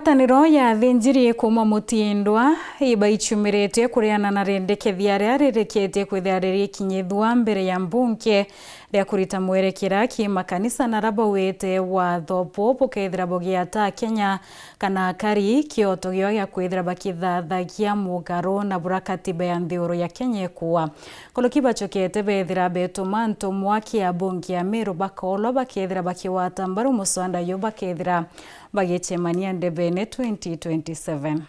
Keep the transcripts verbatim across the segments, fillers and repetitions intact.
Ngwataniro ya athinjiri kuuma Mutindwa ibaichumiritie kuriana na rendekethia ria ririkitie kwithira ririkinyithua mbere ya mbunge ria kurita mwerekera ki makanisa na aria bauite watho buu bukethira bugiata Akenya kana akari kioto giao gia kwithira bakithathagia mugaru na bura katiba ya nthiguru ya Kenya ikuwa. Nkuruki bachokete bethira betuma ntumwa kia bunge ya Meru bakoolwa bakethira bakigwata mbaru muswada uyu bakethira bagicemania ndebene twenty twenty-seven.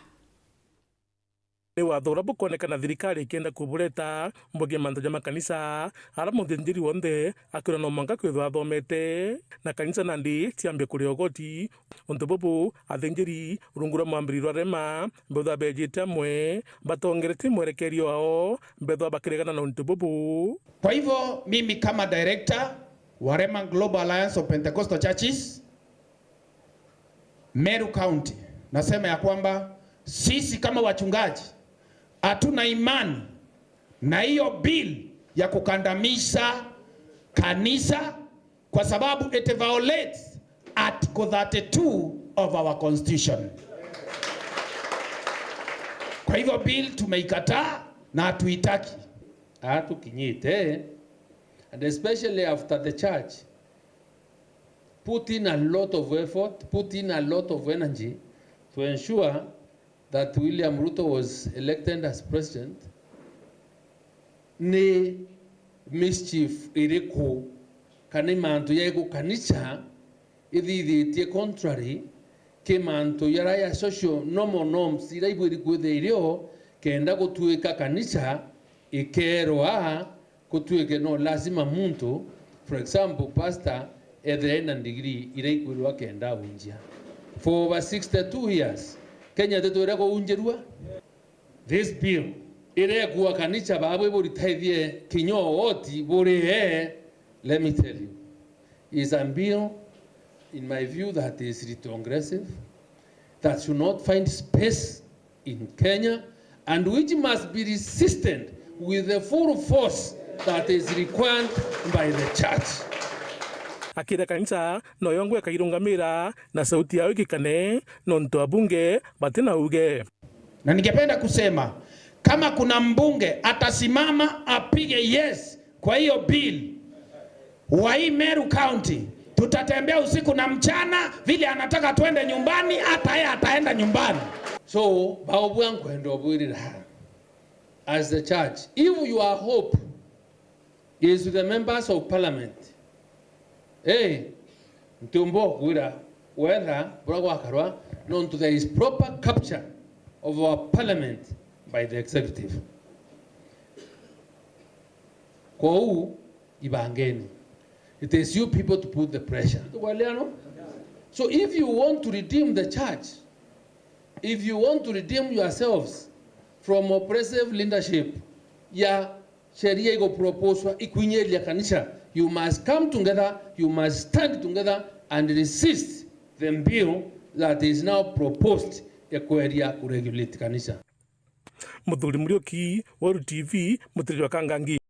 Ni watho uria bukwonekana thirikari ikienda kubureta mbugie mantu ja makanisa, aria muthinjiri wonthe akwirwa no mwanka kwithwa athomete, na kanisa nandi ciambie kuria ugoti. Untu bubu, athinjiri rungu rwa mwambiriri rwa Rema, mbethwa bejite amwe, batongeretie mwerekerio wao, mbethwa bakiregana na untu bubu. Kwa hivyo, mimi kama director wa Rema Global Alliance of Pentecostal Churches, Meru County, nasema ya kwamba sisi kama wachungaji hatuna imani na hiyo bill ya kukandamiza kanisa kwa sababu it violates Article thirty-two of our constitution. Kwa hivyo bill tumeikataa na hatuitaki. Atukinyite, and especially after the church put in a lot of effort, put in a lot of energy to ensure that William Ruto was elected as president, ni mischief iriku kana ni mantu jaiku kanisa ithithitie contrary ki mantu jaria ja social normal norms iria ibwiri kwithira irio kenda gutuika kanisa ikerwa gutuike no lazima muntu, for example, pastor ethire ena degree iria ikwirwa kenda unjia. For over sixty-two years, Kenya titwire kuunjirua. This bill irekua kanisa babu iburitaithie kinya ugoti buri ee, let me tell you, is a bill, in my view, that is retrogressive, that should not find space in Kenya, and which must be resisted with the full force that is required by the church. Akira kanisa no yongwe ikairungamira na sauti yao ikikane, nontu abunge batina uge. Na ningependa kusema, kama kuna mbunge atasimama apige yes kwa hiyo bill, wa hii Meru County, tutatembea usiku na mchana, vile anataka twende nyumbani, hata yeye ataenda nyumbani. So, baubua nkwenda ubwirira, as the church, if your hope is with the members of parliament, eh, ntiumba ukwira whether bura gwakarwa, nontu there is proper capture of our parliament by the executive. Kwou, ibangeni. It is you people to put the pressure. Tukweleano? So if you want to redeem the church, if you want to redeem yourselves from oppressive leadership ya sheria iko proposwa ikwinyiria kanisa, you must come together, you must stand together and resist the bill that is now proposed ya kweria kuregulate kanisa. Muthuri Muriuki, Weru T V, Mutiriri wa Kangangi.